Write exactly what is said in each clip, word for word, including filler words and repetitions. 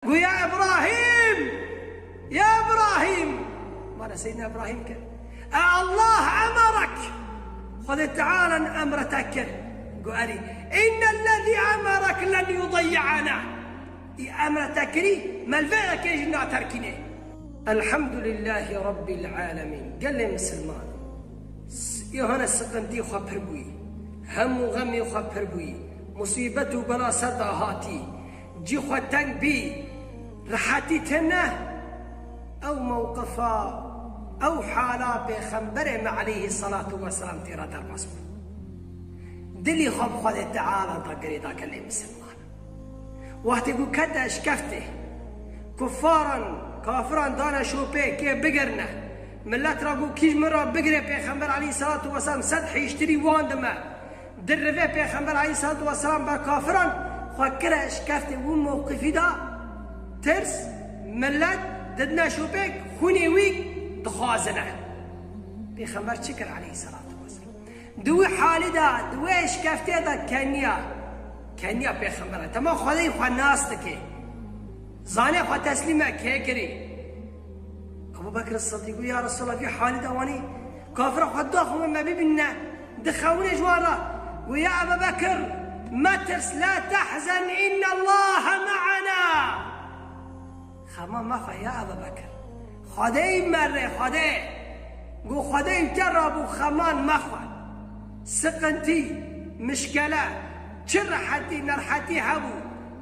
Got, "Ya Îbrahîm! Ya Îbrahîm!" Mala Seydina Îbrahîm kir. "E Allah emerek!" Xwedê Teala emre te kir. Got, "Erî, innellezî emerek len yudeyyî'ena." Î emre te kirî, me li vê yekê jî naterkînê. Elhamdulillahî Rabbil alemîn. Gelê misilman. S-, îhane siqintî xwe pir bûyî. Hemû xemê xwe pir bûyî. Musîbet û bela ser de hatî. Cî xwe teng bî. Rehetî tune. Ew mewqifa, ew hala Pêxemberê me aleyhî salatu weselam tê re derbas bû. Dilî xwe bi Xwedê Teala da girêda gelê misilman. Wextê ku kete şkeftê, kuffaran, kafiran dane şopê kê bigirne, millet ra ku kî ji min ra bigire Pêxember aleyhî salatu weselam sed hîştirî wan dime. Di rivê Pêxember aleyhî salatu weselam be kafiran xwe kire şkeftê wî mewqifî da tirs, millet didine şopê xûnê wî dixwazine. Pêxember çi kir aleyhî salatu weselam? Di wî halî de, di wê şkeftê de keniya, keniya Pêxember e. Tema Xwedê xwe nas dike. Zane xwe teslîme kê kirî. Ebu Bekir Sidîq got, "Ya Resulallah, vî halî de wanî kafira xwe daxin me bibîne, dixewine ji wan re." Got, "Ya Ebu Bekir, metirs, la tehzen, innallaha me'ana." Xema mexwe ya Ebu Bekir. Xwedê me re, Xwedê. Got, "Xwedê te rabû xeman mexwe." Siqintî, mişkele, çi rehetî, nerhetî hebû,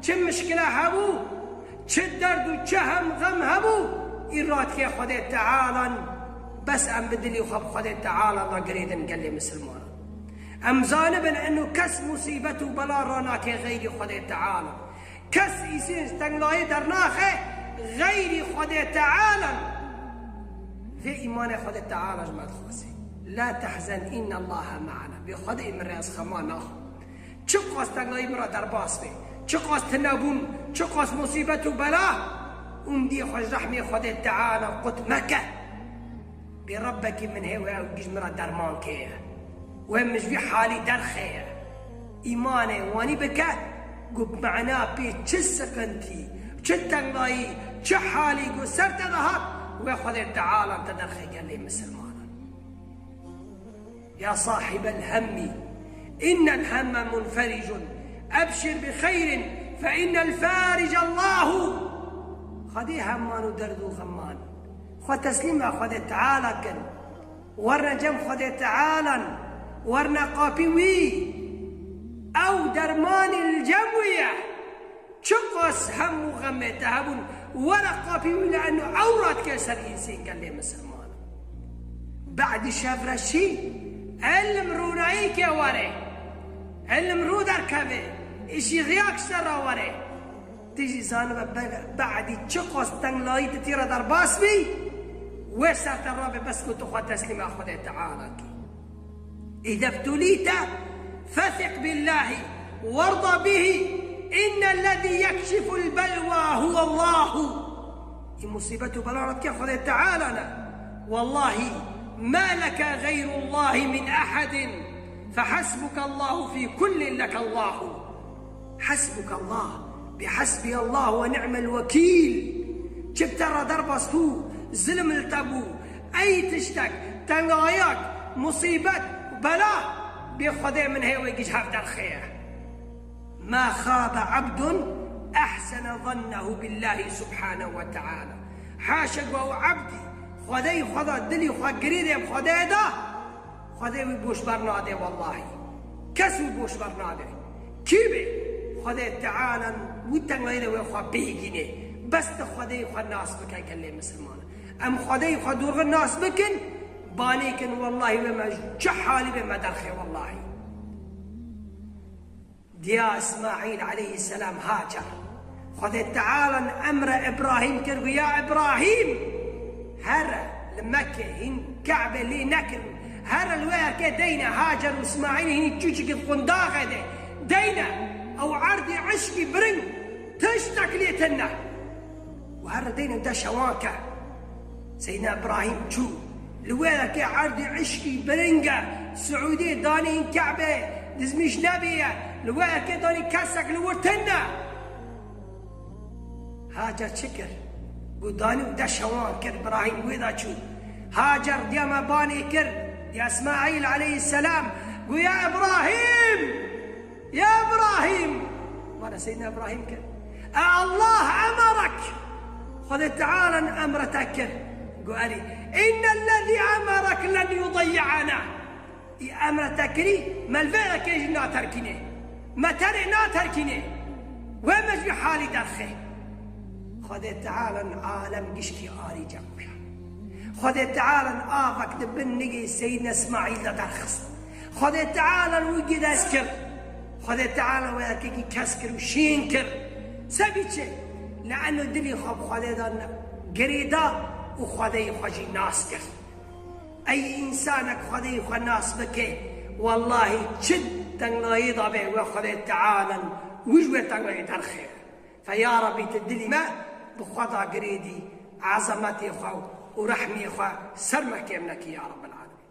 çi mişkile hebû, çi derd û çi hem xem hebû, î radikê Xwedê Tealan, bes em bi dilî xwe bi Xwedê Teala da girêdin gelê misilmanan. Em zanibin eno kes musîbet û bela ranake xeyrî Xwedê Teala. Kes îsên ji tenglayê dernaxe, xeyrî Xwedê Teala. Vê îmanê Xwedê Teala ji me dixwaze. La tehzen, innallaha me'ana. Bê Xwedê min rê ez xema naxwim. Çiqas tenglayî min re derbas be, çiqas tinebûn, çiqas musîbet û bela, û min diyê xwe ji rehmê Xwedê Teala qut meke. Bê Rebbekî min hê wê ew giş min re derman keye. Wê min ji vî halî derxeye. Îmanê wanî bike, ku bi mena pê çi siqintî, çi tengayî, çi halî ku ser te de hat, wê Xwedê Teala te derxe gelê misilmanan. Ya sahibel hemmi, innel hemme munfericun, ebşir bi xeyrin, fe innel faricallahu. Xwedê hemman û derd û xemman. Xwe teslîma Xwedê Teala kin. Werne cem Xwedê Tealan. Werne qapî wî. Ew dermanî li cem wî ye. Çiqas hem û xemê te hebûn, were qapî wî li eno ew radike ser însên gelê misilman. Badî şevreşî, ilm rûnayî ke were. Ilm rû derkeve, îşî riyak ser ra were. Tu jî zanibe be-, badî çiqas tenglayî tu tî re derbas bî, wê ser te rabe bes ku tu xwe teslîma Xwedê Teala kî. Îde btulîte, fesiq billahî, werda bihî, innellezî yekşiful belwa huwallahu. Î musîbet û bela re dike Xwedê Teala ne. Wallahî, ma leke xeyrullahî min ehedin, fehesbukallahu fî kullin lekallahu. Hasbukallah, bi hasbi Allah ve ni'mel vekîl. Çi bi te re derbas bû, zilm li te bû, ey tiştek, tengayak, musîbet, bela, bi Xwedê min hê wê giş hev derxeye. Ma xabe abdun ehsene zannehu billahi subhanehu ve teala. Haşa ku ew ebdî, Xwedê xwe da, dilî xwe girî dê bi Xwedê da, Xwedê wî boş bernade wellahî. Kes wî boş bernade. Kî be? Xwedê Teala wî tengayî de wê xwe bihîgînê. Bes tu Xwedê xwe nas bike gelê misilman. Em Xwedê xwe dorxe nas bikin, banê kin wellahî wê me çi halî be me derxê wellahî. Diya Îsmaîl aleyhisselam Hacer. Xwedê Teala emre Îbrahîm kir, got, "Ya Îbrahîm, here li Mekke hîn Ke'be lê nekirin. Here li wê erkê deyne Hacer û Îsmaîl hîn çûçikî qundaxê de deyne. Ew erdî eşkî biring tiştek lê tune." Û here deyne deşewan ke. Seydina Îbrahîm çû. Li wê yekê erdî eşkî biring e. Siûdî danî hîn Ke'be dizmîş nebîye. Li wê yekê danî kesek li wir tune. Hacer çi kir? Got, danî û deşa wan kir, Îbrahîm wê de çû. Hacer diya me banê kir, diya Îsmaîl aleyhisselam. Got, ya Îbrahîm! Ya Îbrahîm! Bana Seydina Îbrahîm kir. E Allah emerek! Xwedê Teala emre te kir. Got, erê. Înnellezî emerek len yudeyyi'ena. Î emre te kirî, me li vê yekê jî naterkînê. Me tenê naterkînê. Wê me ji vî halî derxê. Xwedê Teala alem gişkî arî cem xuya. Xwedê Teala avek di bin nigê Seydina Îsmaîl de derxist. Xwedê Teala wî gidez kir. Xwedê Teala wê yekekî kes kir û şîn kir. Sebî çi? Le'enno dilî xwe bi Xwedê de girêda û Xwedeyê xwe jî nas kir. Ey însanek Xwedeyê xwe nas bike, wellahî çi tenglayê de be, we Xwedê Teala wî ji wê tenglayê derxê. Fe ya Rebî, tu dilî me bi xwe de girêdî, ezemetê xwe û rehmê xwe ser me kêm nekî ya Rebbil Alemîn.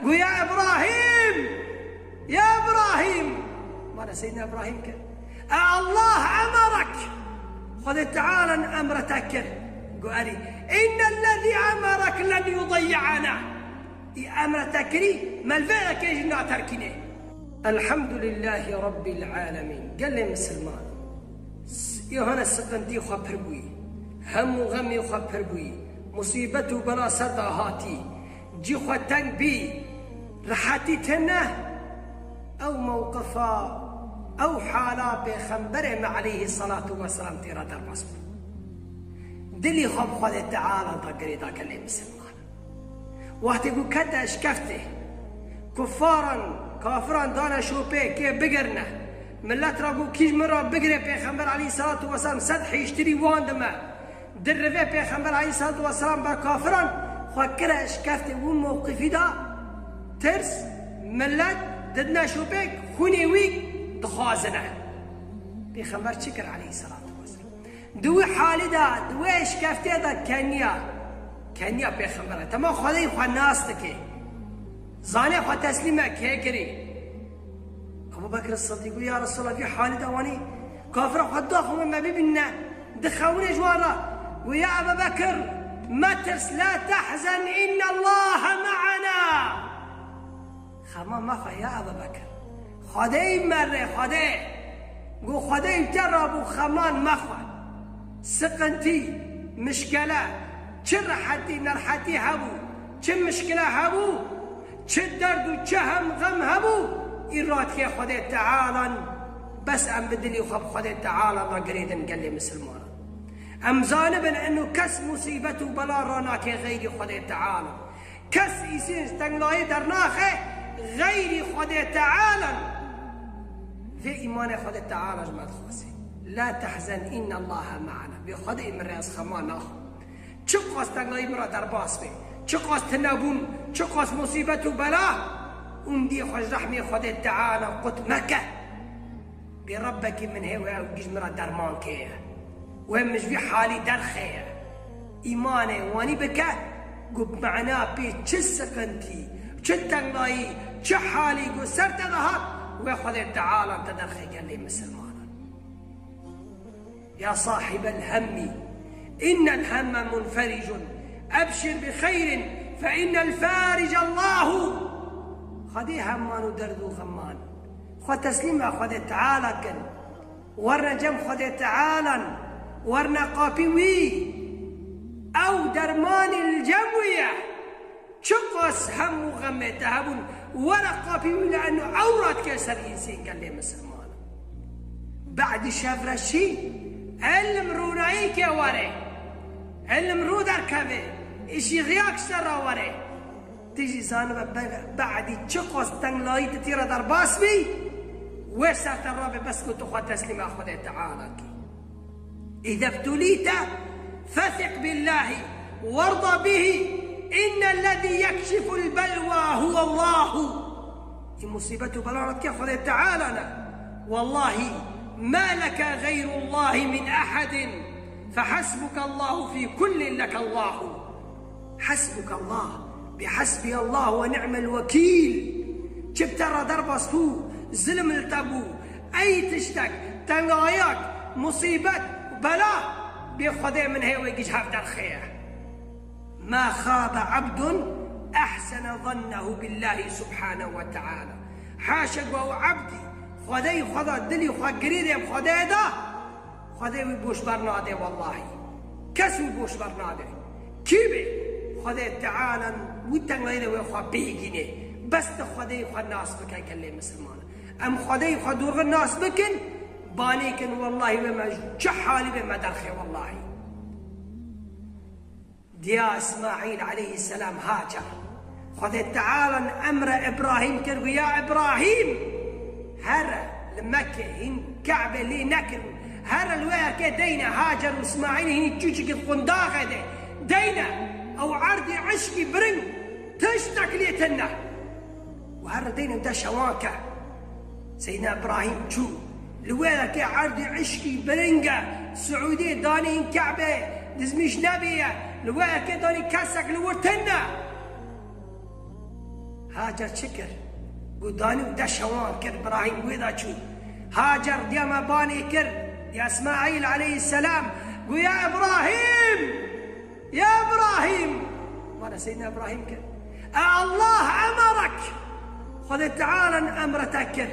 Got, ya Îbrahîm! Ya Îbrahîm! Bana Seydina Îbrahîm kir. E Allah emerek! Xwedê Teala emre te kir. Got, erê. Înnellezî emerek len yudeyyi'ena. Î emre te kirî, me li vê yekê jî naterkînê. Elhamdulillahî Rabbil Alemîn. Gelê misilman. S-, Yohane siqintî xwe pir bûyî. Hemû xemê xwe pir bûyî. Musîbet û bela ser de hatî. Cî xwe teng bî. Rehetî tine. Ew mewqifa, ew hala Pêxemberê me aleyhî salatu weselam tê re derbas bû. Dilî xwe bi Xwedê Teala de girêda gelê misilman. Wextê ku kete şkeftê, kuffaran, kafiran dane şopê kê bigirne. Millet ra got, kî ji min ra bigire, Pêxember aleyhî salatu weselam sed hiştirî wan dime. Di rivê Pêxember aleyhî salatu weselam ber kafiran xwe kire şkeftê wî mewqifî da tirs, millet didine şopê xûnê wî dixwazine. Pêxember çi kir aleyhî salatu weselam? Di wî halî de, di wê şkeftê de keniya, keniya Pêxember e. Tema Xwedê xwe nas dike. Zanê xwe teslîme kê kirî. Ebu Bekir Sidîq got, ya Resulallah, vî halî de wanî kafira xwe daxwe me bibîne, dixewine ji wan re. Got, ya Ebu Bekir, metirs, la tehzen, innallaha me'ana. Xema mexwe ya Ebu Bekir. Xwedê me rê, Xwedê. Got, Xwedê te rabû, xeman mexwe. Siqintî, mişkele, çi rehetî, nerhetî hebû, çi mişkile hebû, çi derd û çi hem xem hebû, î radkê Xwedê Tealan, bes em bi dilî xwe bi Xwedê Teala ve girêdin gelê misilmanan. Em zanibin eno kes musîbet û bela ranake xeyrî Xwedê Teala. Kes îsîn ji tenglayê dernaxe xeyrî Xwedê Tealan. Vê îmanê Xwedê Teala ji me dixwase. La tehzen innallaha me'ana. Vê Xwedê min rê ez xema naxwim. Çiqas tengayî min re derbas be, çiqas tinebûn, çiqas musîbet û bela, û min dî xwe ji rehmê Xwedê Teala qut meke. Bê Rebbekî min hê, wê ew gî ji min re dermankê ye. Wê min ji vî halî derxê ye. Îmanê wanî bike, ku bi mena pê çi siqintî, çi tengayî, çi halî ku ser te de hat, wê Xwedê Teala te derxê gelê misilmanan. يا صاحب الهم، إن الهم منفرج، أبشر بخير، فإن الفارج الله. Xwedê heman û derd û xeman. Xwe teslîma Xwedê Teala kin. Werne cem Xwedê Tealan. Werne qapî wî. Ew dermanî li cem wî ye. Çiqas hem û xemê te hebûn, were qapî wî, li eno ew radike ser însên gelê misilman. Badî şevreşî, ilm rûnayî ke were, ilm rû derkeve, îşî xiyak ser ra were. Tijî zanibe be-, badî çiqas tenglayî tu tî re derbas bî, wê ser te rabe bes ku tu xwe teslîma Xwedê Teala kî. إذا ابتليت فثق بالله وارض به، إن الذي يكشف البلوى هو الله. Î musîbet û bela re dike Xwedê Teala ne. والله ما لك غير الله من أحد، فحسبك الله في كل لك الله. Hesbukallah, bi hasbiyallah ve ni'mel vekîl. Çi bi te re derbas bû, zilim li te bû, ey tiştek, tengayak, musîbet û Bela bê Xwedê min hê wê giş hev derxê ye. Ma xabe abdun ehsene zannehu billahi subhanehu ve teala. Haşa ku ew ebdî Xwedeyî xwe da, dilî xwe girêdê bi Xwedê da, Xwedê wî boş ber nade wellahî. Kes wî boş ber nade. Kî bê? Xwedê Teala wî tengayî de wê xwe bihîgînê. Bes tu Xwedeyî xwe nas bike gelê misilman. Em Xwedeyî xwe dorxî nas bikin, banê kin wellahî wê me çi halî bê me derxê wellahî. Diya Îsmaîl aleyhisselam Hacer. Xwedê Teala emre Îbrahîm kir, got, ya Îbrahîm, here li Mekke hîn Ke'be lê nekirin. Here li wê yekê deyne Hacer û Îsmaîl hîn çûçikî qundaxê de deyne. Ew erdî eşkî biring tiştek lê tune. Û here deyne de şewan ke. Seydina Îbrahîm çû. Li wê yekê erdî eşkî biring e. Siûdî danî hîn Ke'be dizmîş nebîye. Li wê yekê danî kesek li wir tune. Hacer çi kir? Got danî û de şewan kir, Îbrahîm wê de çû. Hacer diya me banê kir, diya Îsmaîl aleyhisselam. Got ya Îbrahîm! Ya Îbrahîm! Mana Seydina Îbrahîm kir. E Allah emerek! Xwedê Teala emre te kir.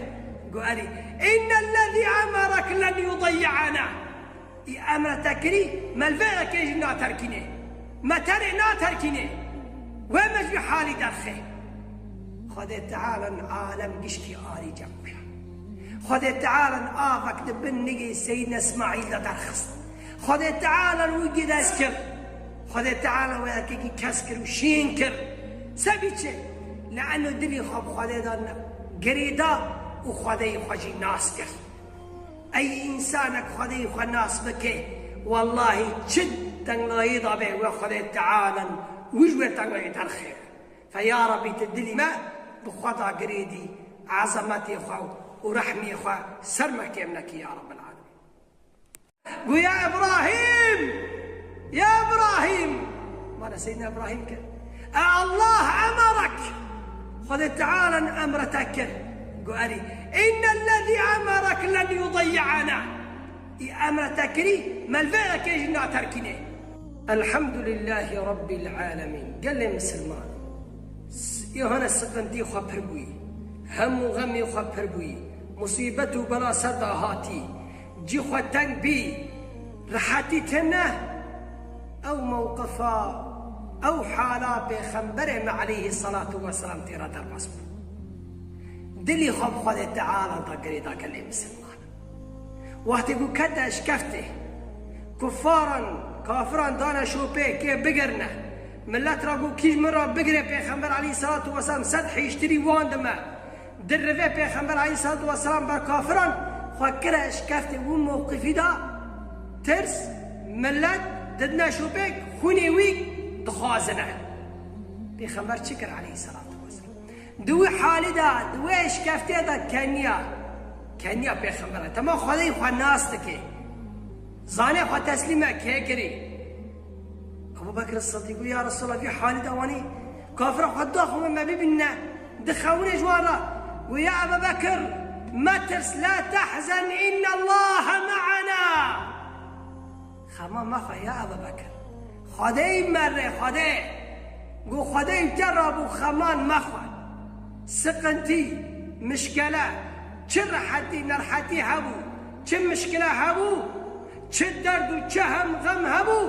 Got erî. Innellezî emerek len yudeyyi'ena. Î emre te kirî, me li vê yekê jî naterkînê. Me terê naterkînê. Wê me ji vî halî derxê. Xwedê Teala alem gişkî arî cem bûye. Xwedê Teala avek di bin nigê Seydina Îsmaîl de derxist. Xwedê Teala wî gideş kir. Xwedê Teala wê yekekî kes kir û şîn kir. Sebî çi? Le'eno dilî xwe bi Xwedê de girêda û Xwedeyî xwe jî nas kir. Ey însanek Xwedeyî xwe nas bike, wellahî çi tenglayî de be wê Xwedê Teala wî ji wê tenglayî derxê. Fe ya Rebî tu dilî me bi xwe de girêdî, ezemetê xwe û rehmê xwe ser me kêm nekî ya Rebbil Alemîn. Got ya Îbrahîm! Ya Îbrahîm! Mana Seydina Îbrahîm kir. E Allah emerek! Xwedê Teala emre te kir. Got erî. Innellezî emerek len yudeyyi'ena. Î emre te kirî, me li vê yekê jî naterkînê. Elhamdulillahî Rabbil Alemîn. Gelê misilman. S-, îhane siqintî xwe pir bûyî. Hemû xemê xwe pir bûyî. Musîbet û bela ser de hatî. Cî xwe teng bî. Rihetî tune. Ew mewqifa, ew hala Pêxemberê me aleyhî selatu weselam tê re derbas bû. Dilî xwe bi Xwedê Teala da girêda gelê misilman. Wextê ku kete şkeftê, kuffaran, kafiran dane şopê kê bigirne. Millet ra got kî ji min ra bigire Pêxember aleyhî selatu weselam sed hêştirî wan dime. Di rivê Pêxember aleyhî selatu weselam ber kafiran xwe kire şkeftê wî mewqifî da tirs, millet didine şopê xûnê wî dixwazine. Pêxember çi kir aleyhî selatu weselam? Di wî halî de, di wê şkeftê de keniya, keniya Pêxember e. Tema Xwedeyî xwe nas dike. Zanê xwe teslîme kê kirî. Ebu Bekir Sidîq got, ya Resulallah, vî halî de wanî kafira xwe daxwe me bibîne, dixewine ji wan re. Got, ya Ebu Bekir, metirs, la tehzen, innallaha me'ana. Xema mexwe ya Ebu Bekir. Xwedê me re, Xwedê. Got, Xwedê te rabû xeman mexwe. Siqintî, mişkele, çi rehetî, nerhetî hebû, çi mişkile hebû, çi derd û çi hem xem hebû,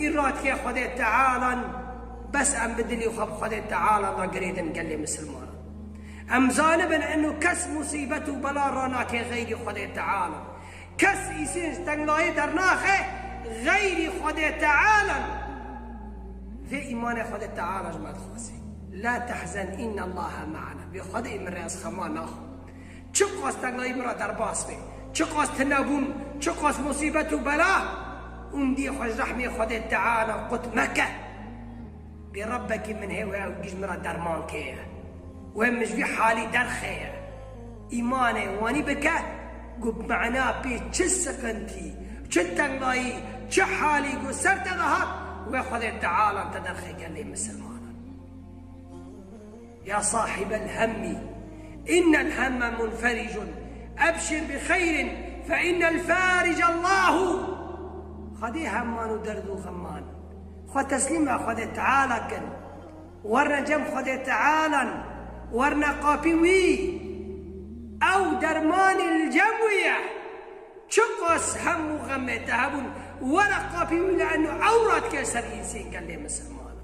î radkê Xwedê Tealan, bes em bi dilî xwe bi Xwedê Teala ve girêdin gelê misilmanan. Em zanibin eno kes musîbet û bela ranake xeyrî Xwedê Teala. Kes îsên ji tenglayê dernaxe xeyrî Xwedê Teala. Vê îmanê Xwedê Teala ji me dixwaze. La tehzen innallaha me'ana. Vê Xwedê min rê ez xema naxwim. Çiqas tengayî min re derbas be, çiqas tinebûn, çiqas musîbet û bela, û dî xwe ji rehmê Xwedê Teala qut meke. Bê Rebbekî min hê wê ew giş min re derman keye. Wê min ji vî halî derxeye. Îmanê wanî bike, ku bi mena pê çi siqintî, çi tengayî, çi halî ku ser te de hat, wê Xwedê Teala te derxe gelê misilmanan. يا صاحب الهم، إن الهم منفرج، أبشر بخير، فإن الفارج الله. Xwedê heman û derd û xeman. Xwe teslîma Xwedê Teala kin. Werne cem Xwedê Tealan. Werne qapî wî. Ew dermanî li cem wî ye. Çiqas hem û xemê te hebûn, were qapî wî, li eno ewra dike ser însên gelê misilman.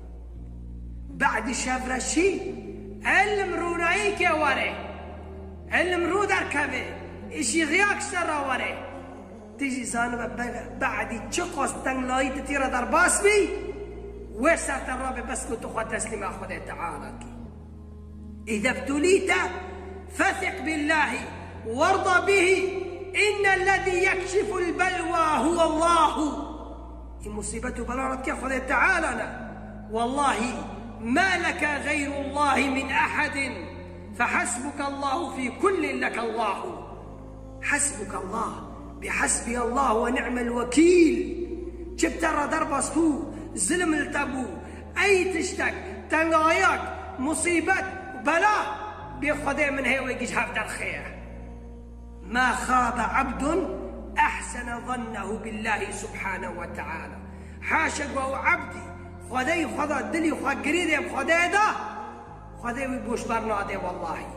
Badî şevreşî, ilm rûnayî ke were. Ilm rû derkeve, îşî xiyak ser ra were. Tu jî zanibe be-, badî çiqas tenglayî tu tî re derbas bî, wê ser te rabe bes ku tu xwe teslîma Xwedê Teala kî. إذا ابتليت فثق بالله وارض به، إن الذي يكشف البلوى هو الله. Î musîbet û bela re dike Xwedê Teala ne. والله ما لك غير الله من أحد، فحسبك الله في كل لك الله. حسبك الله، بحسبي الله ونعم الوكيل. Çi bi te re derbas bû, zilim li te bû, ey tiştek, tengayak, musîbet, bela, bê Xwedê min hê wê giş hev derxê ye. ما خاب عبد أحسن ظنه بالله سبحانه وتعالى. Haşa ku ew ebdî Xwedê xwe da dilî xwe girêdê bi Xwedê da, Xwedê wî boş bernade wellahî.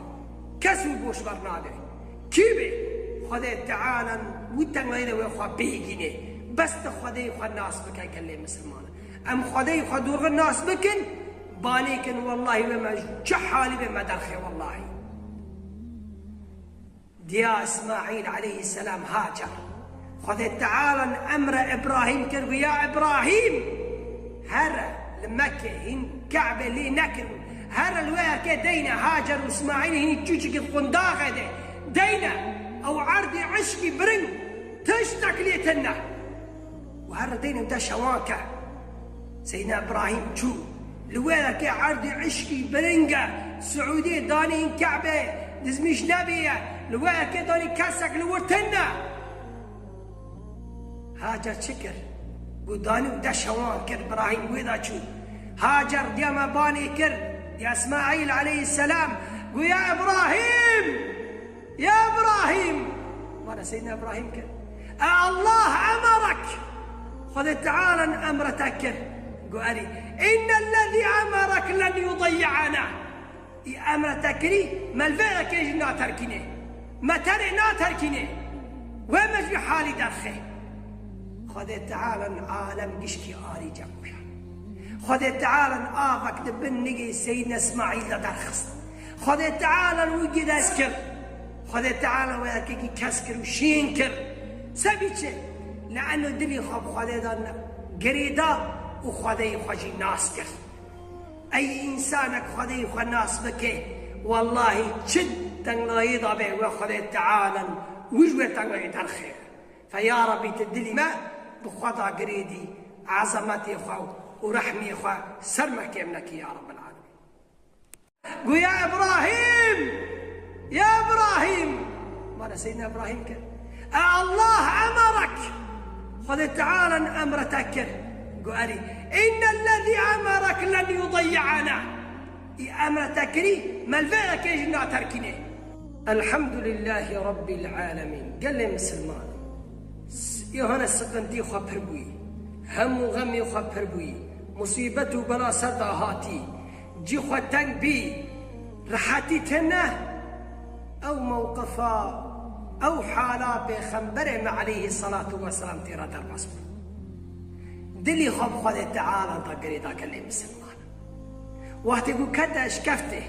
Kes wî boş bernade. Kî bê? Xwedê Teala wî tengayî de wê xwe bihîgînê. Bes tu Xwedê xwe nas bike gelê misilman. Em Xwedê xwe dorxî nas bikin, banê kin wellahî wê me ji çi halî bê me derxê wellahî. Diya Îsmaîl aleyhisselam Hacer. Xwedê Teala emre Îbrahîm kir, got, ya Îbrahîm, here li Mekke hîn Ke'be lê nekirin. Here li wê yekê deyne Hacer û Îsmaîl hîn çûçikî qundaxê de deyne. Ew erdî eşkî biring tiştek lê tune. Û her deyne de şewan ke. Seydina Îbrahîm çû. Li wê yekê erdî eşkî biring e. Siûdî danî hîn Ke'be dizmîş nebîye. Li wê yekê danî kesek li wir tune. Hacer çi kir? Got danî û de şewan kir, Îbrahîm wê de çû. Hacer diya me banê kir. Diya Îsmaîl aleyhisselam. Got ya Îbrahîm! Ya Îbrahîm! Bana Seydina Îbrahîm kir. E Allah emerek! Xwedê Teala emre te kir. Got erî. Innellezî emerek len yudeyyi'ena. Î emre te kirî, me li vê yekê jî naterkînê. Me terê naterkînê. Wê me ji vî halî derxê. Xwedê Teala alem gişkî arî cem bûye. Xwedê Teala avek di bin nigê Seydina Îsmaîl de derxist. Xwedê Teala wî gides kir. Xwedê Teala wê yekekî kes kir û şîn kir. Sebî çi? Li eno dilî xwe bi Xwedê de girêda û Xwedê xwe jî nas kir. Ey însanek Xwedê xwe nas bike, wellahî çi tengayî de be we Xwedê Teala wî ji wê tengayî derxê. Fe ya Rebî tu dilî me bi xwe da girêdî, ezametê xwe û rehmê xwe ser me kêm nekî ya Rebbil Alemîn. Got ya Îbrahîm! Ya Îbrahîm! Bana Seydina Îbrahîm kir. E Allah emerek! Xwedê Teala emre te kir. Got erî. Innellezî emerek len yudeyyi'ena. Î emre te kirî, me li vê yekê jî naterkînê. Elhamdulillahî Rabbil Alemîn. Gelê misilman. S-, îhane siqintî xwe pir bûyî. Hem û xemê xwe pir bûyî. Musîbet û bela ser da hatî. Cî xwe teng bî. Rehetî tune. Ew mewqifa, ew hala Pêxemberê me aleyhî selatu weselam tê re derbas bû. Dilî xwe bi Xwedê Teala da girêda gelê misilman. Wextê ku kete eşkeftê,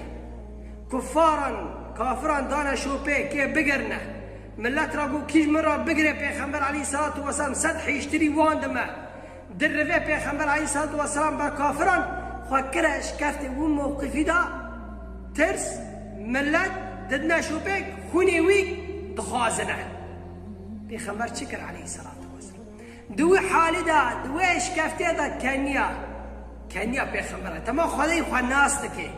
kuffaran, kafiran dane şopê kê bigirne. Millet ra got kî ji min ra bigire Pêxember aleyhî selatu weselam sed hêştirî wan dime. Di rivê Pêxember aleyhî selatu weselam ber kafiran xwe kire eşkeftê wî mewqifî da tirs, millet didine şopê xûnê wî dixwazine. Pêxember çi kir aleyhî selatu weselam? Di wî halî de, di wê eşkeftê de keniya, keniya Pêxember e. Tema Xwedê xwe nas dike.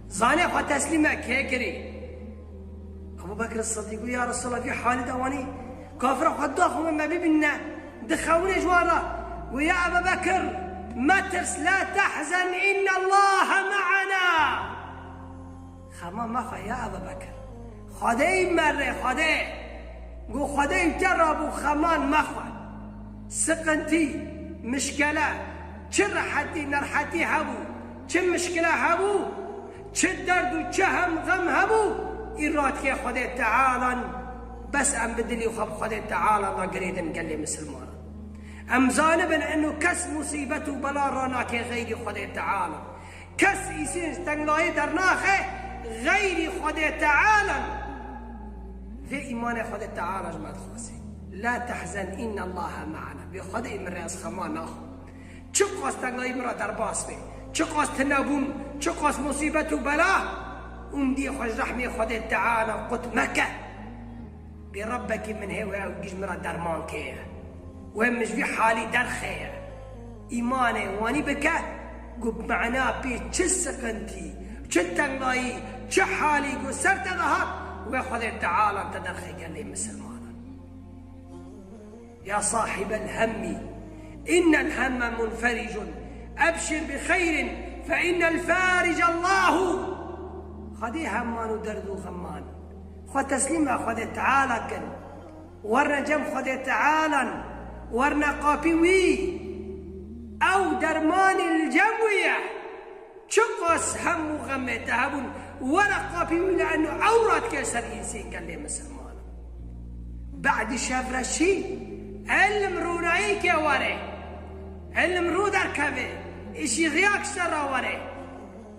Zane xwe teslîme kê kirî. Ebu Bekir Sidîq got, ya Resulallah, vî halî de wanî kafira xwe daxwe me bibîne, dixewine ji wan re. Got, ya Ebu Bekir, metirs, la tehzen, innallaha me'ena. Xema mexwe ya Ebu Bekir. Xwedê me re, Xwedê. Got, Xwedê te re bû, xeman mexwe. Siqintî, mişkele, çi rehetî, nerhetî hebû, çi mişkile hebû, çi derd û çi hem xem hebû, îro dikê Xwedê Tealan, bes em bi dilî xwe bi Xwedê Tealan re girêdin gelê misilmanan. Em zanibin eno kes musîbet û bela ranake xeyrî Xwedê Teala. Kes îsên ji tenglayî dernaxe xeyrî Xwedê Teala. Vê îmanê Xwedê Teala ji me dixwaze. La tehzen innallaha me'ana. Vê Xwedê min rê ez xema naxwim. Çiqas tenglayî min re derbas be, çiqas tinebûn, çiqas musîbet û bela, û min diyê xwe ji rehmê Xwedê Teala qut meke. Bê Rebbekî min hê wê ew giş min re derman keye. Wê min ji vî halî derxeye. Îmanê wanî bike, ku bi mena pê çi siqintî, çi tengayî, çi halî ku ser te de hat, wê Xwedê Teala te derxe gelê misilmanan. يا صاحب الهم إن الهم منفرج أبشر بخير فإن الفارج الله. Xwedê heman û derd û xeman. Xwe teslîma Xwedê Teala kin. Werne cem Xwedê Tealan. Werne qapî wî. Ew dermanî li cem wî ye. Çiqas hem û xemê te hebûn, were qapî wî li eno ewra dike ser însên gelê misilman. Be'dî şevreşî, ilm rûnayî ke were. Ilm rû derkeve, îşî xiyak ji te re were.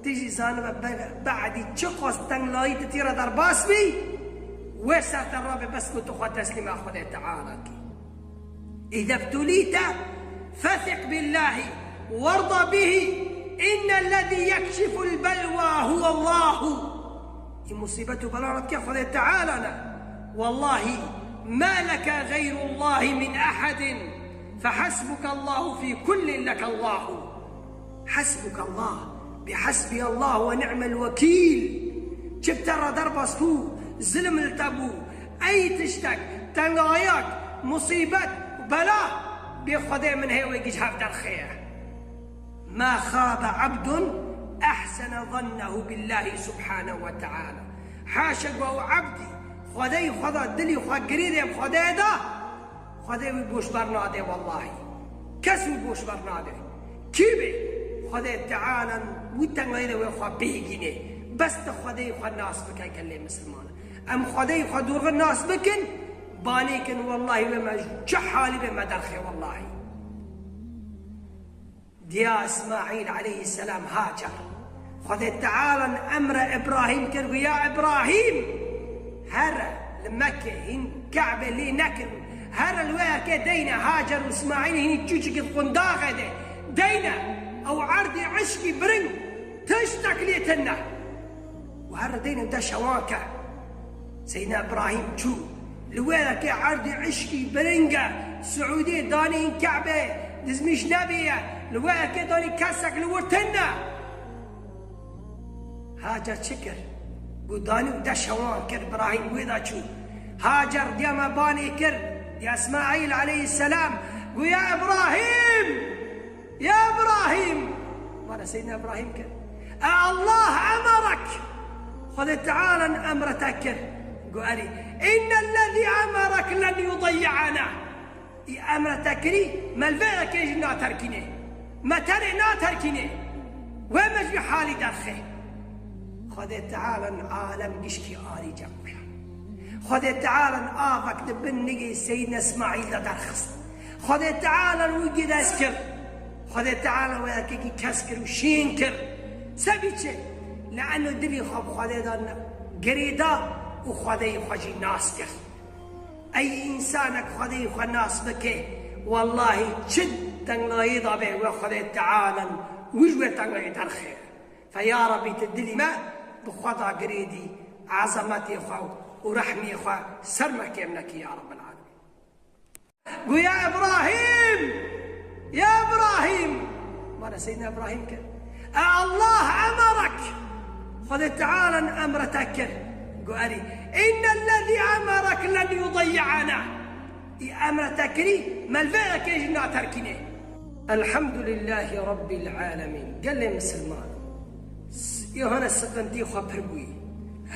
Tu jî zanibe be-, be'dî çiqas tenglayî tu tî re derbas bî, wê ser te rabe bes ku tu xwe teslîma Xwedê Teala kî. إذا ابتليت فثق بالله وارض به إن الذي يكشف البلوى هو الله. Î musîbet û bela re dike Xwedê Teala ne. والله ما لك غير الله من أحد فحسبك الله في كل لك الله. Hasbukallah, bi hasbiyallah ve ni'mel wekîl. Çi bi te re derbas bû, zilim li te bû, ey tiştek, tengayak, musîbet, bela, bê Xwedê min hê wê giş hev derxê ye. Ma xabe ebdun ehsene zannehu billahi subhanehu ve teala. Haşa ku ew ebdî Xwedê xwe da, dilî xwe girêdê bi Xwedê da, Xwedê wî boş bernade wellahî. Kes wî boş bernade. Kî bê? Xwedê Teala wî tengayî de wê xwe bihêgînê. Bes tu Xwedê xwe nas bike gelê misilman. Em Xwedê xwe dorxe nas bikin, banê kin wellahî wê me ji çi halî be me derxê wellahî. Diya Îsmaîl aleyhisselam Hacer. Xwedê Teala emre Îbrahîm kir, got, ya Îbrahîm, here li Mekke hîn Ke'be lê nekirin. Here li wê yekê deyne Hacer û Îsmaîl hîn çûçikî di qundaxê de. Deyne ew erdî eşkî biring tiştek lê tune. Û here deyne deşa wan ke. Seydna Îbrahîm çû. Li wê yekê erdî eşkî biring e. Siûdî danî Ke'be dizmîş nebîye. Li wê yekê danî kesek li wir tune. Hacer çi kir? Got danî û deşa wan kir, Îbrahîm wê de çû. Hacer diya me banê kir, diya Îsmaîl aleyhisselam. Got ya Îbrahîm! Ya Îbrahîm! Bana Seydina Îbrahîm kir. E Allah emerek! Xwedê Teala emre te kir. Got erî. Innellezî emerek len yudeyyi'ena. Î emre te kirî, me li vê yekê jî naterkînê. Me terê naterkînê. Wê me ji vî halî derxê. Xwedê Teala alem gişkî arî cem xwe. Xwedê Teala avek di bin nigê Seydina Îsmaîl de derxist. Xwedê Teala wî gides kir. Xwedê Teala wê yekekî kes kir û şîn kir. Sebî çi? Li eno dilî xwe bi Xwedê de girêda û Xwedê xwe jî nas kir. Ey însanek Xwedê xwe nas bike, wellahî çi tengayî de be wê Xwedê Teala wî ji wê tengayî derxê. Fe ya Rebî tu dilî me bi xwe da girêdî, ezemetê xwe û rehmê xwe ser me kêm nekî ya Rebbil Alemîn. Got ya Îbrahîm! Ya Îbrahîm! Bana Seydina Îbrahîm kir. E Allah emerek! Xwedê Teala emre te kir. Got erî. Innellezî emerek len yudeyyi'ena. Î emre te kirî, me li vê yekê jî naterkînê. Elhamdulillahî Rabbil Alemîn. Gelê misilman. S-, îhane siqintî xwe pir bûyî.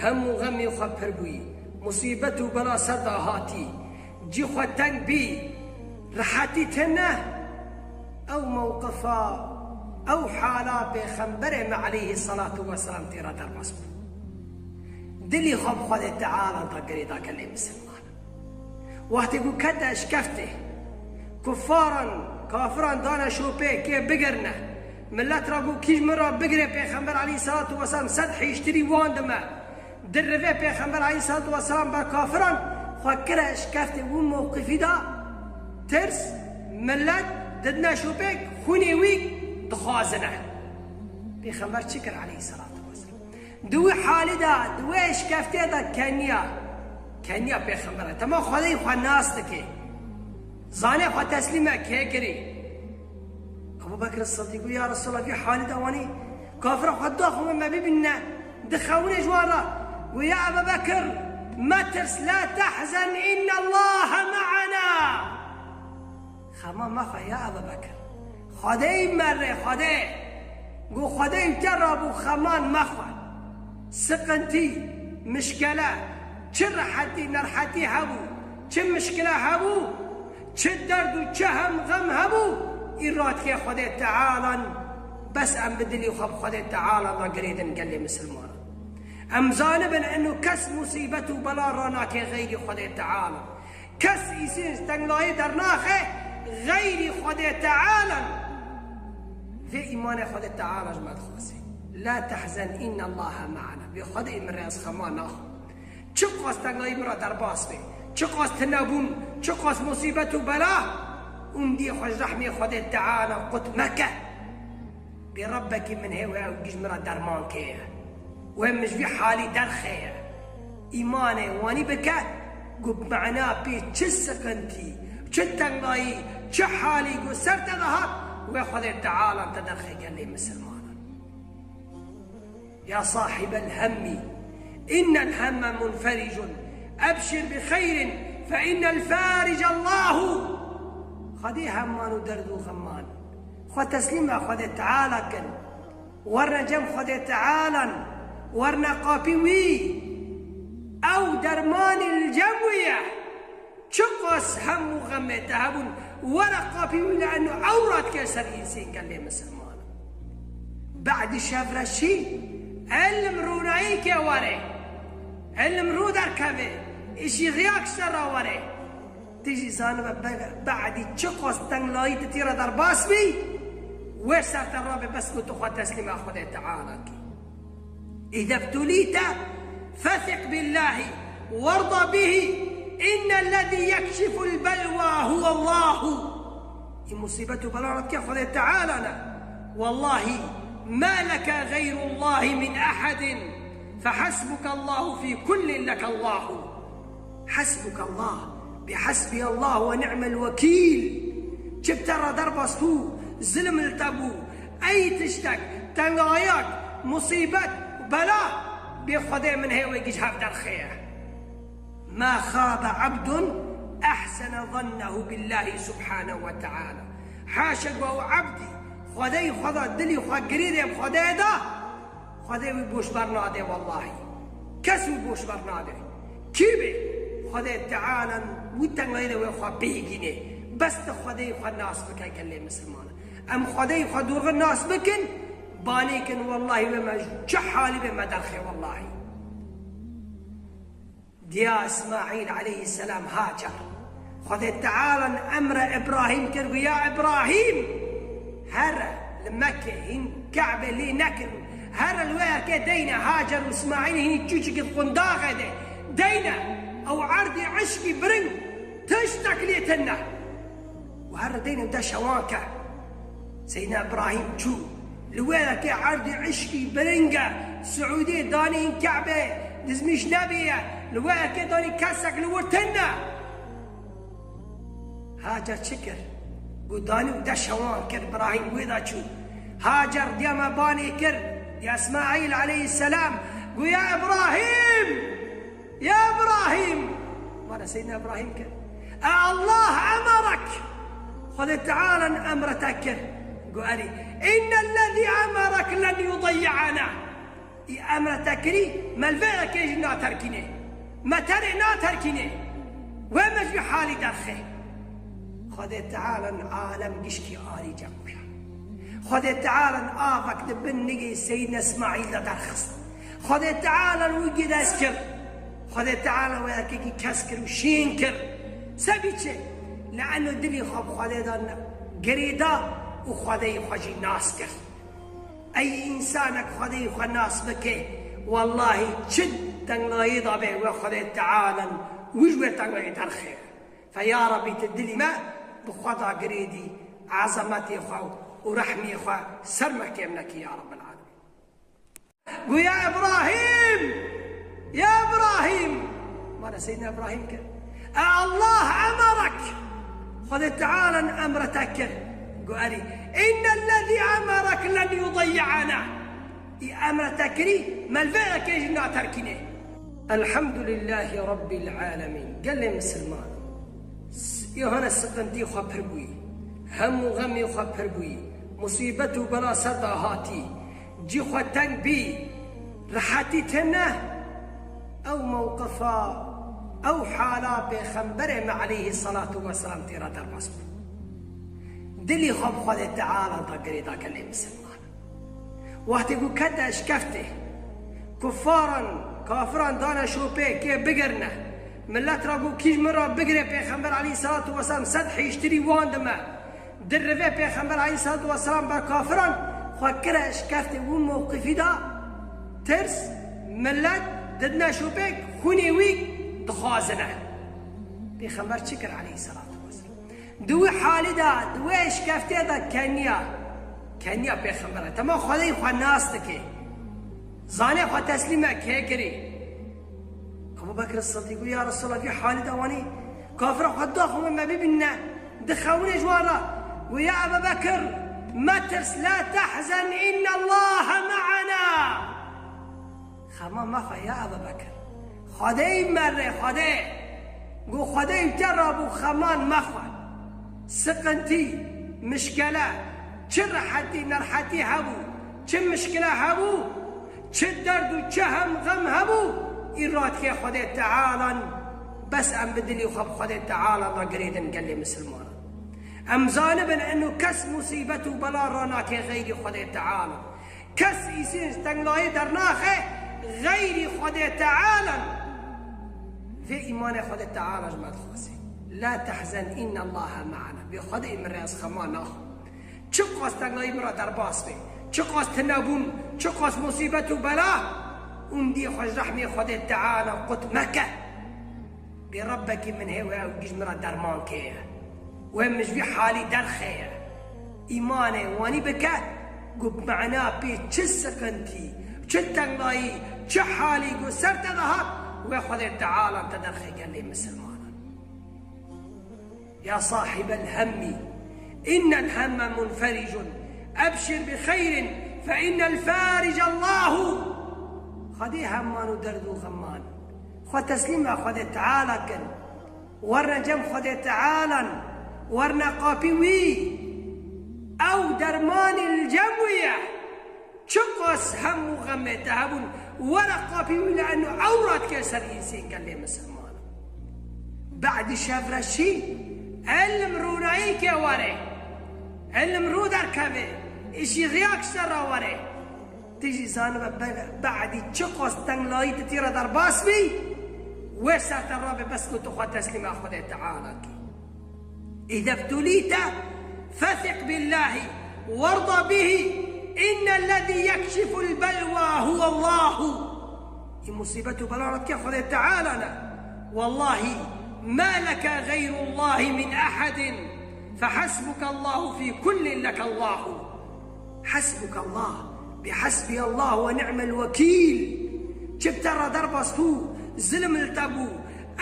Hem û xemê xwe pir bûyî. Musîbet û bela ser de hatî. Cî xwe teng bî. Rehetî tune ew mewqifa, ew hala Pêxemberê me aleyhî salatu weselam tê re derbas bû. Dilî xwe bi Xwedê Teala da girêdayî gelê misilman. Wextê ku kete şikeftê, kuffaran, kafiran dane şopê kê bigirne. Millet re got, kî ji min re bigire Pêxember aleyhî salatu weselam sed hiştirî wan dime. Di rivê Pêxember aleyhî salatu weselam ber kafiran xwe kire şikeftê wî mewqifî da tirs, millet didine şopê xwînê wî dixwazine. Pêxember çi kir aleyhî salatu weselam? Di wî halî de, di wê şikeftê de keniya, keniya Pêxember e. Tema Xwedê xwe nas dike. Zanê xwe teslîme kê kirî. Ebu Bekir Sidîq got, ya Resulallah, vî halî de wanî kafira xwe daxwe me bibîne, dixewine ji wan re. Got, ya Ebu Bekir, metirs, la tehzen, innallaha me'ana. Xema mexwe ya Ebu Bekir. Xwedê me rê, Xwedê. Got, Xwedê te re bû, xeman mexwe. Siqintî, mişkele, çi rehetî, nerehetî hebû, çi mişkile hebû, çi derd û çi hem xem hebû, î radkê Xwedê Tealan, bes em bi dilî xwe bi Xwedê Teala re girêdin gelê misilmanan. Em zanibin eno kes musîbet û bela ranake xeyrî Xwedê Teala. Kes îsîn ji tenglayî dernaxe xeyrî Xwedê Tealan. Vê îmanê Xwedê Teala ji me dixwaze. La tehzen innallaha me'ana. Vê Xwedê min rê ez xema naxwim. Çiqas tengayî min re derbas be, çiqas tinebûn, çiqas musîbet û bela, ûmdî xwe ji rehmê Xwedê Teala qut meke. Bê Rebbekî min hê wê ew gî ji min re dermankê ye. Wê min ji vî halî derxê ye. Îmanê wanî bike, ku bi mena pê çi siqintî, çi tengayî, çi halî ku ser te de hat, wê Xwedê Teala te derxê gelê misilmanan. يا صاحب الهم، إن الهم منفرج، أبشر بخير، فإن الفارج الله. Xwedê heman û derd û xeman. Xwe teslîma Xwedê Teala kin. Werne cem Xwedê Tealan. Werne qapî wî. Ew dermanî li cem wî ye. Çiqas hem û xemê te hebûn, were qapî wî li eno ewra dike ser însên gelê misilman. Badî şevreşî, ilm rûnayî ke were. Ilm rû derkeve, îşî riyak ji te re were. Tu jî zanibe be-, badî çiqas tenglayî tu tî re derbas bî, wê ser te rabe bes ku tu xwe teslîma Xwedê Teala kî. إذا ابتليت فثق بالله وارض به، إن الذي يكشف البلوى هو الله. Î musîbet û bela re dike Xwedê Teala ne. والله ما لك غير الله من أحد، فحسبك الله في كل لك الله. Hasbukallah, bi hasbiyallah ve ni'mel wekîl. Çi bi te re derbas bû, zilim li te bû, ey tiştek, tengayak, musîbet, bela, bê Xwedê min hê wê gî ji hev derxê ye. Ma xabe abdun ehsene zannehu billahi subhanehu ve teala. Haşa ku ew ebdî Xwedê xwe da, dilî xwe girêdê bi Xwedê da, Xwedê wî boş bernade wellahî. Kes wî boş bernade. Kî be? Xwedê Teala wî tengayî de wê xwe bihîgînê. Bes tu Xwedê xwe nas bike gelê misilman. Em Xwedê xwe dorxî nas bikin, banê kin wellahî wê me çi halî be me derxê wellahî. Diya Îsmaîl aleyhisselam Hacer. Xwedê Teala emre Îbrahîm kir, got, ya Îbrahîm, here li Mekke hîn Ke'be lê nekin, here li wê yekê deyne Hacer û Îsmaîl hîn çûçikî qundaxê de deyne, ew erdî eşkî biring tiştek lê tune. Û her deynê deşa wan ke. Seydina Îbrahîm çû. Li wê yekê erdî eşkî biring e. Siûdî danî hîn Ke'be dizmîş nebîye. Li wê yekê danî kesek li wir tune. Hacer çi kir? Got danî û deşa wan kir, Îbrahîm wê de çû. Hacer diya me banê kir. Diya Îsmaîl aleyhisselam. Got ya Îbrahîm! Ya Îbrahîm! Bana Seydina Îbrahîm kir. E Allah emerek! Xwedê Teala emre te kir. Got erî. Înnellezî emerek len yudeyyi'ena. Î emre te kirî, me li vê yekê jî naterkînê. Me terê naterkînê. Wê me ji vî halî derxê. Xwedê Teala alem gişkî arî cem kir. Xwedê Teala avek di bin nigê Seyyidina Îsmaîl de derxist. Xwedê Teala wî gides kir. Xwedê Teala wê erkekî kes kir û şîn kir. Sebî çi? Li eno dilî xwe bi Xwedê de girêda û Xwedeyê xwe jî nas kir. Ey însanek Xwedeyê xwe nas bike, wellahî çi tenglayê de be, we Xwedê Teala wî ji wê tenglayê derxê. Fe ya Rebî, tu dilî me bi xwe da girêdî, ezemetê xwe û rehmê xwe ser me kêm nekî ya Rebbil Alemîn. Got, ya Îbrahîm, ya Îbrahîm. Mala Seyyidina Îbrahîm kir. E Allah emerek. Xwedê Teala emre te kir. Got, erî. Innellezî emerek len yudeyyi'ena. Î emre te kirî, me li vê yekê jî naterkînê. Elhamdulillahî Rabbil Alemîn. Gelê misilman. S-, Yohana siqintî xwe pir bûyî. Hemû xemê xwe pir bûyî. Musîbet û bela ser de hatî. Cî xwe teng bî. Rihetî tine. Ew mewqifa, ew hala Pêxemberê me aleyhî salatu weselam tê re derbas bû. Dilî xwe bi Xwedê Teala da girêda gelê misilman. Wextê ku kete şkeftê, kuffaran, kafiran dane şopê kê bigirne. Millet ra got, kî ji min ra bigire Pêxember aleyhissalatu vesselam sed hêştirî wan dime. Di rivê Pêxember aleyhissalatu vesselam ber kafiran xwe kire şkeftê wî mewqifî da tirs, millet didine şopê xûnê wî dixwazine. Pêxember çi kir aleyhissalatu vesselam? Di wî halî de, di wê şkeftê de keniya, keniya Pêxember e. Tema Xwedê xwe nas dike. Zanê xwe teslîme kê kirî. Ebu Bekir Sidîq got, ya Resulallah, vî halî de wanî kafira xwe daxwe me bibîne. Dixewine ji wan re. Got, ya Ebu Bekir, metirs, la tehzen, innallaha me'ana. Xema mexe ya Ebu Bekir. Xwedê me re, Xwedê. Got, Xwedê te rabû, xeman mexwe. Siqintî, mişkele, çi rehetî, nerhetî hebû, çi mişkile hebû, çi derd û çi hem xem hebû, î radikê Xwedê Tealan, bes em bi dilî xwe bi Xwedê Teala da girêdin gelê misilmanan. Em zanibin eno kes musîbet û bela ranake xeyrî Xwedê Teala. Kes îsên ji tenglayê dernaxe xeyrî Xwedê Teala. Vê îmanê Xwedê Teala ji me dixwaze. La tehzen innallaha me'ana. Bê Xwedê min rê ez xema naxwim. Çiqas tenglayî min re derbas be, çiqas tinebûn, çiqas musîbet û bela, û min dî xwe ji rehmê Xwedê Teala qut meke. Bê Rebbekî min hê we ew giş min re derman keye. We min ji vî halî derxeye. Îmanê wanî bike, ku bi mena pê çi siqintî, çi tenglayî, çi halî ku ser te de hat, we Xwedê Teala te derxe gelê misilmanan. يا صاحب الهم إن الهم منفرج أبشر بخير فإن الفارج الله. Xwedê heman û derd û xeman. Xwe teslîma Xwedê Teala kin. Werine cem Xwedê Tealan. Werine qapî wî. Ew dermanî li cem wî ye. Çiqas hem û xemê te hebûn, were qapî wî li eno ew radikê ser însên gelê misilman. Badî şev re şî, ilm rûnayî ke were. Ilm rû derkeve, îşî riyak ji te re were. Tu jî zanibe be-, badî çiqas tenglayî tu tî re derbas bî, wê ser te rabe bes ku tu xwe teslîma Xwedê Teala kî. إذا ابتليت فثق بالله وارض به إن الذي يكشف البلوى هو الله. Î musîbet û bela re dike Xwedê Teala ne. والله ما لك غير الله من أحد فحسبك الله في كل لك الله. حسبك الله، بحسبي الله ونعم الوكيل. Çi bi te re derbas bû, zilim li te bû,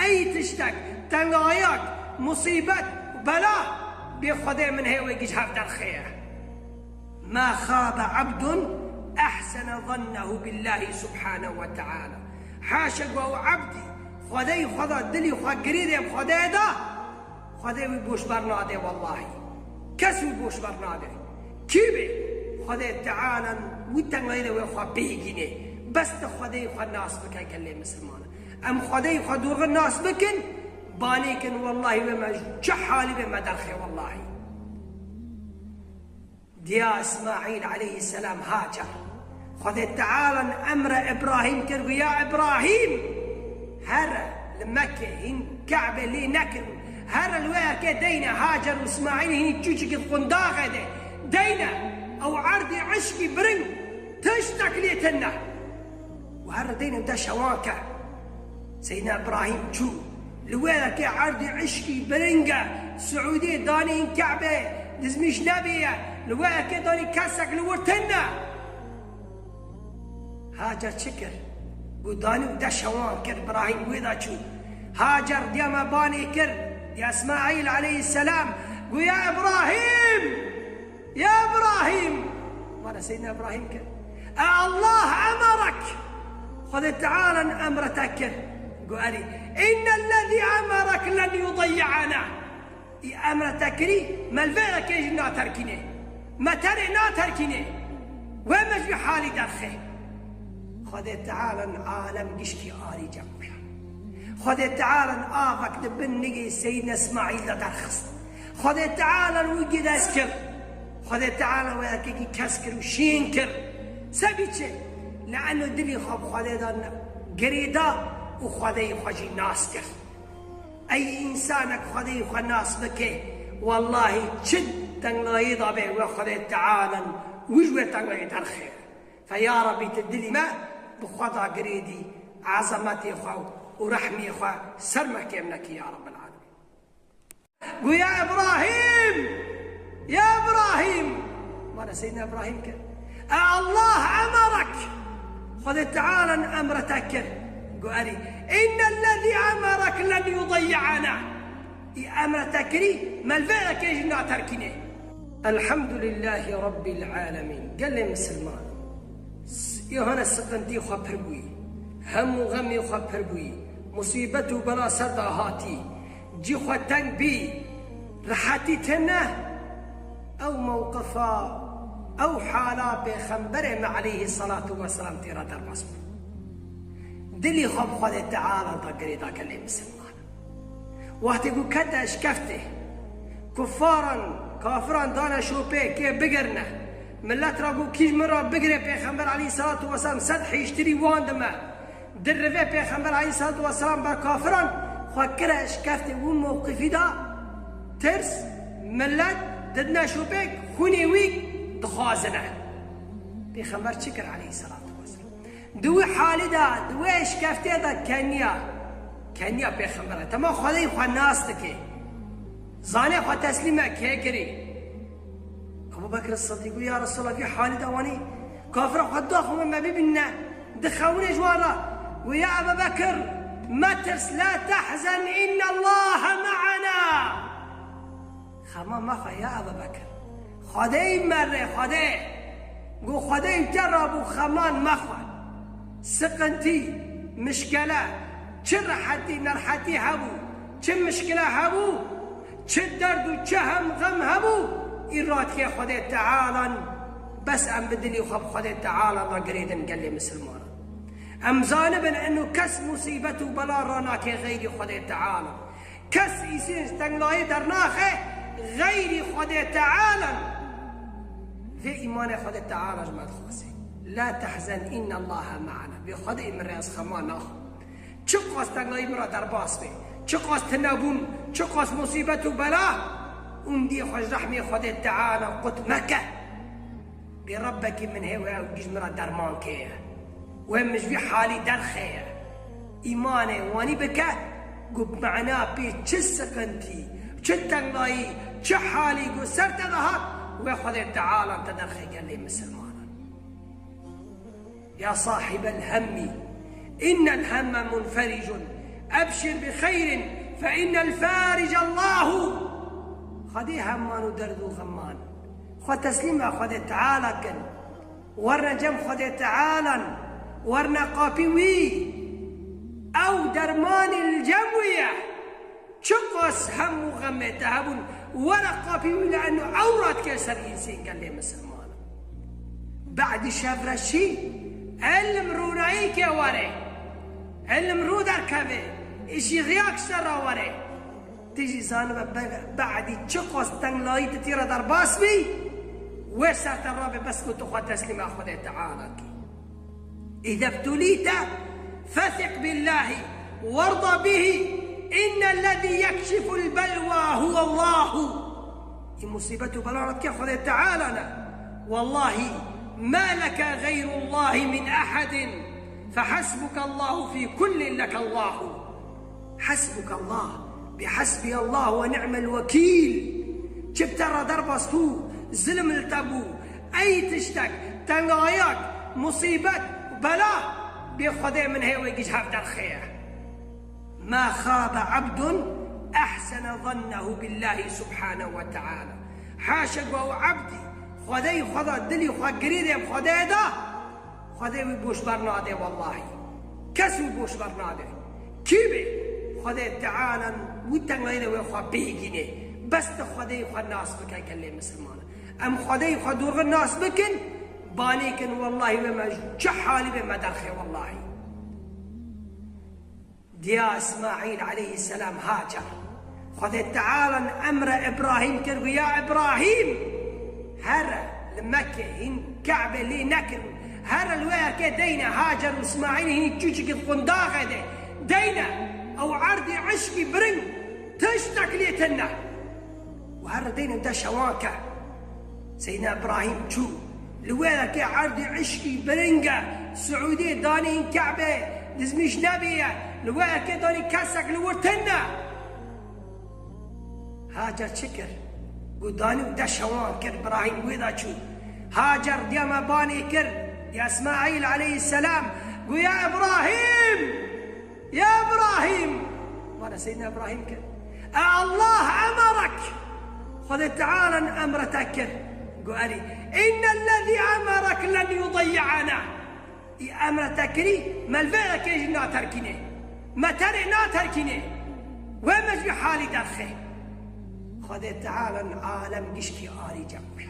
ey tiştek, tengayak, musîbet, bela, bê Xwedê min hê wê giş hev derxê ye. ما خاب عبد أحسن ظنه بالله سبحانه وتعالى. Haşa ku ew ebdî Xwedê xwe da, dilî xwe girêdê bi Xwedê da, Xwedê wî boş bernade wellahî. Kes wî boş bernade. Kî bê? Xwedê Teala wî tengayî de wê xwe bihîgînê. Bes tu Xwedê xwe nas bike gelê misilmanan. Em Xwedê xwe dorxî nas bikin, Banê kin, wellahî wê me çi halî wê me derxê, wellahî. Diya Îsmaîl aleyhisselam Hacer. Xwedê Teala emre Îbrahîm kir, got, ya Îbrahîm, here li Mekke hîn Ke'be lê nekirin. Here li wê yekê deyne Hacer û Îsmaîl hîn çûçikî qundaxê de deyne. Ew erdî eşkî biring tiştek lê tune. Û here deyne deşa wan ke. Seydna Îbrahîm çû. Li wê yekê erdî eşkî biring e. Siûdî danî hîn Ke'be dizmîş nebîye. Li wê yekê danî kesek li wir tune. Hacer çi kir? Got danî û deşa wan kir, Îbrahîm wê de çû. Hacer diya me banê kir, diya Îsmaîl aleyhisselam. Got ya Îbrahîm! Ya Îbrahîm! Mana Seydna Îbrahîm kir. E Allah emerek! Xwedê Teala emre te kir. Got erî. Innellezî emerek len yudeyyi'ena. Î emre te kirî, me li vê yekê jî naterkînê. Me terê naterkînê. Wê me ji vî halî derxê. Xwedê Teala alem gişkî arî cem xuya. Xwedê Teala avek di bin nigê Seydna Îsmaîl de derxist. Xwedê Teala wî gides kir. Xwedê Teala wê yekekî kes kir û şîn kir. Sebî çi? Le'eno dilî xwe bi Xwedê de girêda û Xwedeyê xwe jî nas kir. Ey însanek Xwedeyê xwe nas bike, wellahî çi tenglayê de be, wê Xwedê Teala wî ji wê tenglayê derxê. Fe ya Rebî, tu dilî me bi xwe de girêdî, ezemetê xwe û rehmê xwe ser me kêm nekî ya Rebbil Alemîn. Got ya Îbrahîm! Ya Îbrahîm! Mana Seydna Îbrahîm kir. E Allah emerek! Xwedê Teala emre te kir. Got erî. Innellezî emerek len yudeyyi'ena. Î emre te kirî, me li vê yekê jî naterkînê. Elhamdulillahî Rabbil Alemîn. Gelê misilman. S-, Yohana siqintî xwe pir bûyî. Hemû xemê xwe pir bûyî. Musîbet û bela ser de hatî. Cî xwe teng bî, rehetî tune, ew mewqifa, ew hala Pêxemberê me aleyhî selatu weselam tê re derbas bû. Dilî xwe bi Xwedê Teala da girêda gelê misilman. Wextê ku kete eşkeftê, kuffaran, kafiran dane şopê kê bigirne, millet ra got kî ji min ra bigire Pêxember aleyhî selatu weselam sed hîştirî wan dime. Di rivê Pêxember aleyhissalatu vesselam ber kafiran xwe kire eşkeftê wî mewqifî da tirs, millet didine şopê xûnê wî dixwazine. Pêxember çi kir aleyhissalatu vesselam? Di wî halî de, di wê eşkeftê de keniya, keniya Pêxember e. Tema Xwedê xwe nas dike. Zanê xwe teslîme kê kirî. Ebu Bekir Sidîq got, ya Resulallah, vî halî de wanî kafira xwe daxwe me bibîne, dixewinê ji wan re. Got, ya Ebu Bekir, metirs, la tehzen, innallaha me'ana. Xema mexwe, ya Ebu Bekir. Xwedê me rê, Xwedê. Got, Xwedê te rabû, xeman mexwe. Siqintî, mişkele, çi rehetî, nerhetî hebû, çi mişkile hebû, çi derd û çi hem xem hebû, î radikê Xwedê Tealan, bes em bi dilî xwe bi Xwedê Teala ve girêdin gelê misilmanan. Em zanibin eno kes musîbet û bela ranake xeyrî Xwedê Teala. Kes îsên ji tenglayê dernaxe xeyrî Xwedê Teala. Vê îmanê Xwedê Teala ji me dixwaze. La tehzen innallaha me'ana. Vê Xwedê min rê ez xema naxwim. Çiqas tengayî min re derbas be, çiqas tinebûn, çiqas musîbet û bela, û min diyê xwe ji rehmê Xwedê Teala qut meke. Bê Rebbekî min hê wê ew giş min re derman keye. Wê min ji vî halî derxeye. Îmanê wanî bike, ku bi mena pê çi siqintî, çi tengayî, çi halî ku ser te de hat, wê Xwedê Teala te derxe gelê misilmanan. يا صاحب الهم إن الهم منفرج أبشر بخير فإن الفارج الله. Xwedê heman û derd û xeman. Xwe teslîma Xwedê Teala kin. Werne cem Xwedê Tealan. Werne qapî wî. Ew dermanî li cem wî ye. Çiqas hem û xemê te hebûn, were qapî wî li eno ewra dike ser însên gelê misilman. Be'dî şev re şî, ilm rûnayî ke were. Ilm rû derkeve, îşî xiyak ji te ra were. Tê jî zanibe be-, be'dî çiqas tenglayî tu tê re derbas bî, wê ser te rabe bes ku tu xwe teslîma Xwedê Teala kî. إذا ابتليت فثق بالله وارض به، إن الذي يكشف البلوى هو الله. Î musîbet û bela re dike Xwedê Teala ne. والله ما لك غير الله من أحد، فحسبك الله في كل لك الله. Hesbukallah, bi hesbiyallah ve ni'mel wekîl. Çi bi te re derbas bû, zilim li te bû, ey tiştek, tengayek, musîbet, bela, bê Xwedê min hê wê giş hev derxê ye. ما خاب عبد أحسن ظنه بالله سبحانه وتعالى. Haşa ku ew ebdî Xwedê xwe da, dilî xwe girêdê bi Xwedê da, Xwedê wî boş bernade wellahî. Kes wî boş bernade. Kî bê? Xwedê Teala wî tengayî de wê xwe bihîgînê. Bes tu Xwedê xwe nas bike gelê misilman. Em Xwedê xwe dorxî nas bikin, banê kin wellahî wê me çi halî bê me derxê wellahî. Diya Îsmaîl aleyhisselam Hacer. Xwedê Teala emre Îbrahîm kir, got, ya Îbrahîm, here li Mekke hîn Ke'be lê nekirin. Here li wê yekê deyne Hacer û Îsmaîl hîn çûçikî di qundaxê de. Deyne, ew erdî eşkî biring, tiştek lê tune. Û here deyne deşa wan ke. Seydina Îbrahîm çû. Li wê yekê erdî eşkî biring e. Siûdiyê danî Ke'be dizmîş nebîye. Li wê yekê danî kesek li wir tune. Hacer çi kir? Got danî û deşa wan kir, Îbrahîm wê de çû. Hacer diya me banê kir. Ya Îsmaîl aleyhisselam. Got ya Îbrahîm! Ya Îbrahîm! Bana Seydina Îbrahîm kir. E Allah emerek! Xwedê Teala emre te kir. Got erî. Înnellezî emerek len yudeyyi'ena. Î emre te kirî, me li vê yekê jî naterkînê. Me terê naterkînê. Wê me ji vî halî derxê. Xwedê Teala alem gişkî arî cem xwe.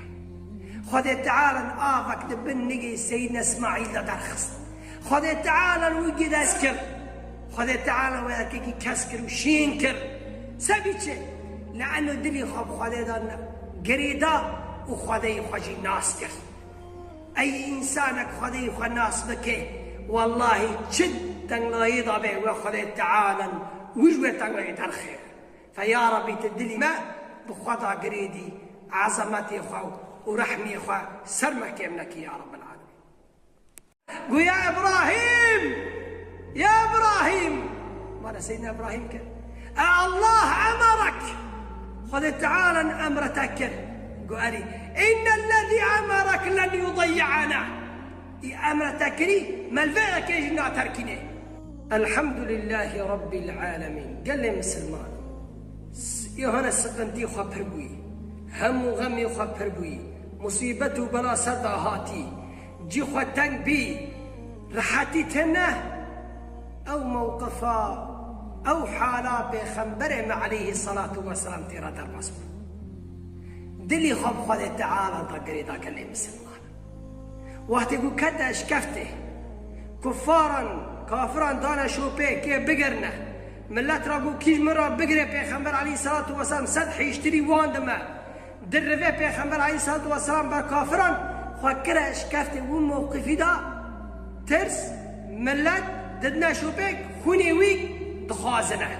Xwedê Teala avek di bin nigê Seydina Îsmaîl de derxist. Xwedê Teala wî gides kir. Xwedê Teala wê yekekî kes kir û şîn kir. Sebî çi? Le'eno dilî xwe bi Xwedê de girêda û Xwedeyê xwe jî nas kir. Ey însanek Xwedeyê xwe nas bike, wellahî çi tenglayê de be, wê Xwedê Teala wî ji wê tenglayê derxê. Fe ya Rebî, tu dilî me bi xwe da girêdî, ezemetê xwe û rehmê xwe ser me kêm nekî ya Rebbil Alemîn. Got ya Îbrahîm! Ya Îbrahîm! Bana Seydina Îbrahîm kir. E Allah emerek! Xwedê Teala emre te kir. Got erî. Înnellezî emerek len yudeyyi'ena. Î emre te kirî, me li vê yekê jî naterkînê. Elhamdulillahî Rabbil Alemîn. Gelê misilman. S-, îhane siqintî xwe pir bûyî. Hemû xemê xwe pir bûyî. Musîbet û bela ser de hatî. Cî xwe teng bî. Rihetî tune. Ew mewqifa, ew hala Pêxemberê me aleyhî selatu weselam tê re derbas bû. Dilî xwe bi Xwedê Teala da girêda gelê misilman. Wextê ku kete eşkeftê, kuffaran, kafiran dane şopê kê bigirne. Millet ra got kî ji min ra bigire Pêxember aleyhî selatu weselam sed hêştirî wan dime. Di rivê Pêxember aleyhî selatu weselam ber kafiran xwe kire eşkeftê wî mewqifî da tirs, millet didine şopê xûnê wî dixwazine.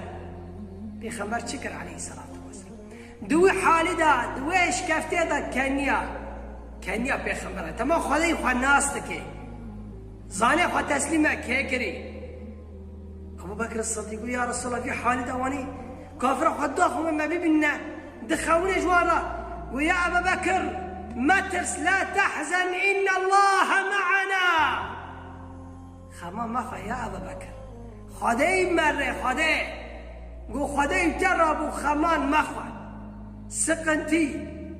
Pêxember çi kir aleyhî selatu weselam? Di wî halî de, di wê eşkeftê de keniya, keniya Pêxember e. Tema Xwedê xwe nas dike. Zanê xwe teslîme kê kirî. Ebu Bekir Sidîq got, ya Resulallah, vî halî de wanî kafira xwe daxwe me bibîne. Dixewine ji wan re. Got, ya Ebu Bekir, metirs, la tehzen, innallaha me'ana. Xema mexwe ya Ebu Bekir. Xwedê me rê, Xwedê. Got, Xwedê te re bû, xeman mexwe. Siqintî,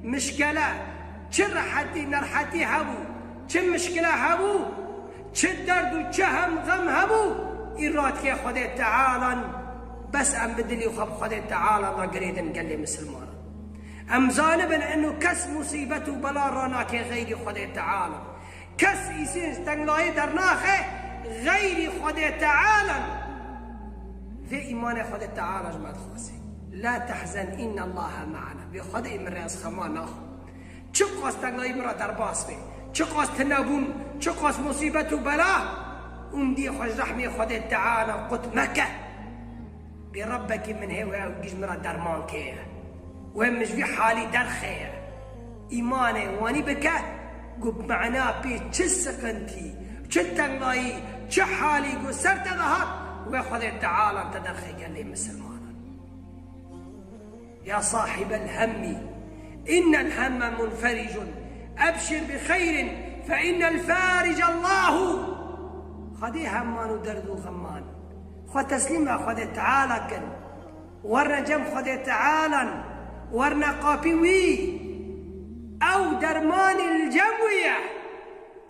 mişkele, çi rehetî, nerhetî hebû, çi mişkile hebû, çi derd û çi hem xem hebû, î radkê Xwedê Teala, bes em bi dilî xwe bi Xwedê Teala re girêdin gelê misilmanan. Em zanibin eno kes musîbet û bela ranake xeyrî Xwedê Teala. Kes îsên ji tenglayê dernaxe xeyrî Xwedê Teala. Vê îmanê Xwedê Teala ji me dixwaze. La tehzen innallaha ma'ana. Bê Xwedê min rê ez xema naxwim. Çiqas tengayî min re derbas be, çiqas tinebûn, çiqas musîbet û bela, umdiyê xwe ji rehmê Xwedê Teala qut meke. Bê Rebbekî min hê we ew giş min re derman keye. We min ji vî halî derxeye. Îmanê wanî bike, ku mana pê çi siqintî, çi tengayî, çi halî ku ser te de hat, we Xwedê Teala te derxe gelê misilmanan. Ya sahibel hemmi, innel hemme munfericun, ebşir bi xeyrin, fe innel farice Allahu. Xwedê hemman û derd û xemman, xwe teslîma Xwedê Teala kin. Werne cem Xwedê Tealan, werne qapî wî. Ew dermanî li cem wî ye.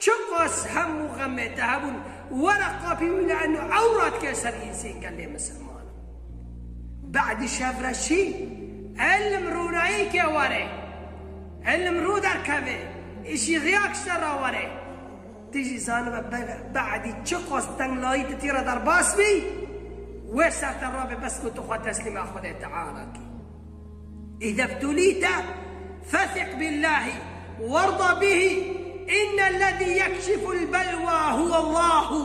Çiqas hem û xemê te hebûn, were qapî wî, li eno ew radike ser însên gelê misilman. Badî şevreşî, ilm rûnayî ke were. Ilm rû derkeve, îşî xiyak ji te re were. Tu jî zanibe be-, badî çiqas tenglayî tu tî re derbas bî, wê ser te rabe bes ku tu xwe teslîma Xwedê Teala kî. Îze btulîte fesiq billahî werda bihî, innellezî yekşiful belwa huwallahu.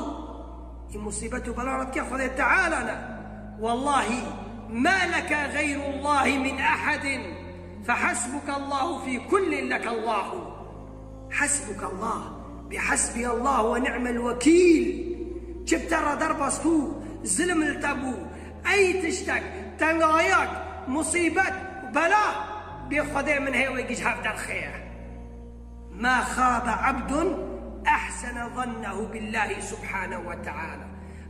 Î musîbet û bela re dike Xwedê Teala ne. Wallahî ma leke geyrullahî min ehedin, fehesbukallahu fî kullin lekallahu. Hasbukallah, bi hasbiyallah ve ni'mel vekîl. Çi bi te re derbas bû, zilim li te bû, ey tiştek, tengayak, musîbet, bela, bê Xwedê min hê wê giş hev derxeye. Ma xabe abdun ehsene zannehu billahi subhanehu ve teala.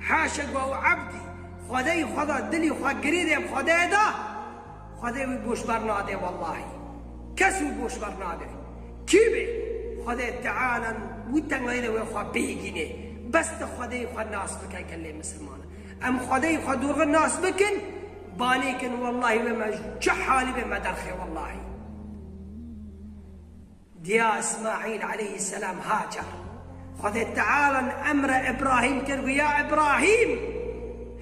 Haşa ku ew ebdî Xwedê xwe da, dilî xwe girêdê bi Xwedê da, Xwedê wî boş bernade wellahî. Kes wî boş bernade. Kî bê? Xwedê Teala wî tengayî de wê xwe bihîgînê. Bes tu Xwedê xwe nas bike gelê misilman. Em Xwedê xwe dorxî nas bikin, banê kin wellahî wê me ji çi halî bê me derxê wellahî. Diya Îsmaîl aleyhisselam Hacer. Xwedê Teala emre Îbrahîm kir, got, ya Îbrahîm,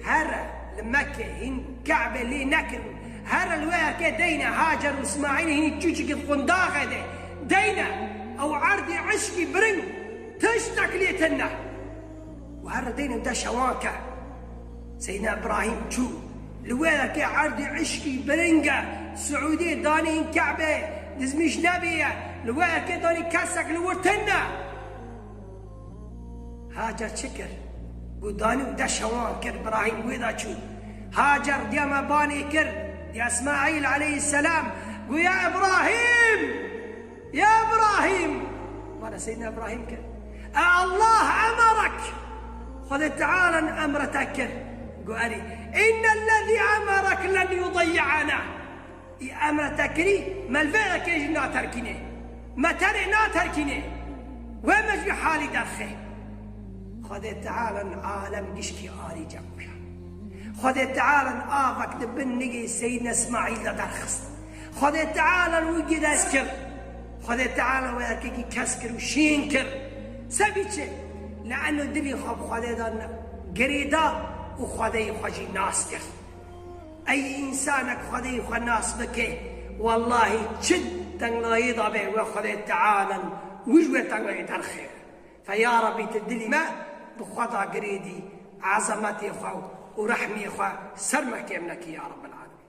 here li Mekke hîn Ke'be lê nekirin. Here li wê yekê deyne Hacer û Îsmaîl hîn çûçikî qundaxê de deyne. Ew erdî eşkî biring tiştek lê tune. Û here deyne deşa wan ke. Seydna Îbrahîm çû. Li wê yekê erdî eşkî biring e. Siûdê danî hîn Ke'be dizmîş nebîye. Li wê yekê danî kesek li wir tune. Hacer çi kir? Got danî û deşa wan kir, Îbrahîm wê de çû. Hacer diya me banê kir. Diya Îsmaîl aleyhisselam. Got ya Îbrahîm! Ya Îbrahîm! Bana Seydna Îbrahîm kir. E Allah emerek! Xwedê Teala emre te kir. Got erî. Innellezî emerek len yudeyyi'ena. Î emre te kirî, me li vê yekê jî naterkînê. Me terê naterkînê. Wê me ji vî halî derxê. Xwedê Teala alem gişkî arî cem bûye. Xwedê Teala avek di bin nigê Seydna Îsmaîl de derxist. Xwedê Teala wî gides kir. Xwedê Teala wê erkekî kes kir û şîn kir. Sebî çi? Li eno dilî xwe bi Xwedê de girêda û Xwedê xwe jî nas kir. Ey însanek Xwedê xwe nas bike, wellahî çi tenglayê de be, wê Xwedê Teala wî ji wê tengayê derxê. Fe ya Rebî, tu dilî me bi xwe de girêdî, ezemetê xwe û rehmê xwe ser me kêm nekî ya Rebbil Alemîn.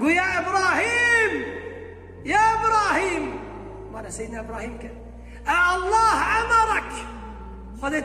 Got ya Îbrahîm, ya Îbrahîm. Bana Seydna Îbrahîm kir. E Allah emerek. Xwedê